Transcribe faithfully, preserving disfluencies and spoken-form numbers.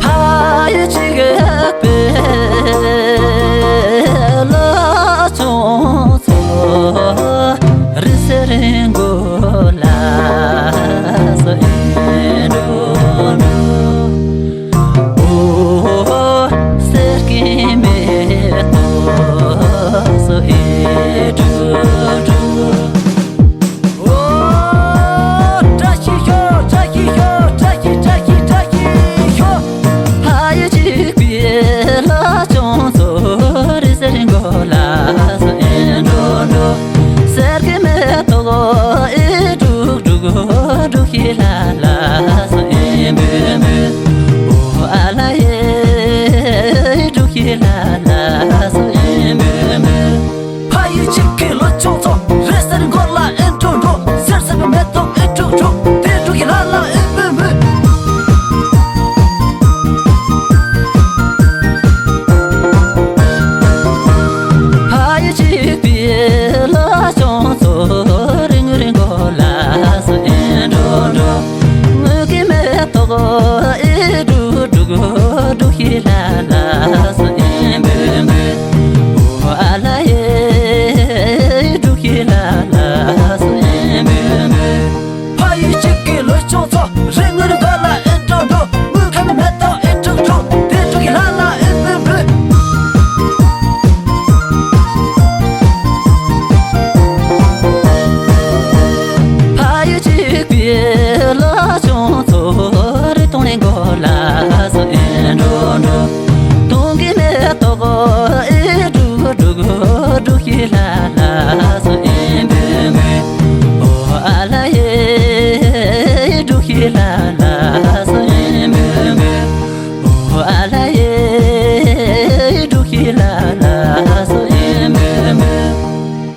ཕ་ཡུལ་གཅིག་པའི་ལོ་ཆུང་ཚོ། རི་སེར་མགོ་ལ་སོ་ཨེ་འགྲོ་འགྲོ། ཨོ། གསེར་གྱི་མེ་ཏོག་སོ་ཨེ་འགྲོ་འགྲོ། ཨོ། བཀྲ་ཤིས་ཤོག་བཀྲ་ཤིས་ཤོག་བཀྲ་ཤིས་བཀྲ་ཤིས་བཀྲ་ཤིས་ཤོག་ཕ་ཡུལ་གཅིག་པའི་ལོ་ཆུང་ཚོ། རི་སེར་མགོ་ལ་སོ་ཨེ་འགྲོ་འགྲོ། གསེར་གྱི་མེ་ཏོག་ཨེ་དཀྲུག་དཀྲུག་དཀྲུག་ཤིག་ལ་ལ་སོ་ཨེ་འབུད་འབུད། ཨོ་ཨ་ལ་ཡེ་དཀྲུག་ཤིག་ལ་ལ་སོ་ཨེ་འབུད་འབུད། ཕ་ཡུལ་གཅིག་གི་ལོ་ཆུང་ཚོ། རི་སེར་མགོ་ལ་ཨེ་འགྲོ་འགྲོ། གསེར་སེར་བའི་མེ་ཏོག་ཨེ་དཀྲུག་དཀྲུག་དེ་དཀྲུག་གི་ལ་ལ་ཨེ་འབུད་འབུད། ཕ་ཡུལ་གཅིག་པའི་ལོ་ཆུང་ཚོ། རི་ངུར་མགོ་ལ་སོ་ཨེ་འགྲོ་འགྲོ། དངུལ་གྱི་མེ་ཏོག་ཨེ་དཀྲུག་དཀྲུག་དཀྲུག་ཤིག་ལ་ལ་སོ་ཨེ་འབུད་འབུད། ཨོ་ཨ་ལ་ཡེ་དཀྲུག་ཤིག་ལ་ལ་སོ་ཨེ་འབུད་འབུད། ཕ་ཡུལ་གཅིག་གི་ལོ་ཆུང་ཚོ། རི་ངུར་མགོ་ལ་ཨེ་འགྲོ་འགྲོ། དངུལ་ཁ་མའི་མེ་ཏོག་ཨེ་དཀྲུག་དཀྲུག་དེ་དཀྲུག་གི་ལ་ལ་ཨེ་འབུད་འབུད། ཕ་ཡུལ་གཅིག་པའི་ལོ་ཆུང་ཚོ། རི་དྭགས་ལས་མགོ་ལ་སོ་ཨེ་འགྲོ་འགྲོ། དུང་གི་མེ་ཏོག་ཨེ་དཀྲུག་དཀྲུག་དཀྲུག་ཤིག་ལ་ལ་སོ་ཨེ་འབུད་འབུད། ཨོ་ཨ་ལ་ཡེ་དཀྲུག་ཤིག་ལ་ལ་སོ་ཨེ་འབུད་འབུད། ཨོ་ཨ་ལ་ཡེ་དཀྲུག་ཤིག་ལ་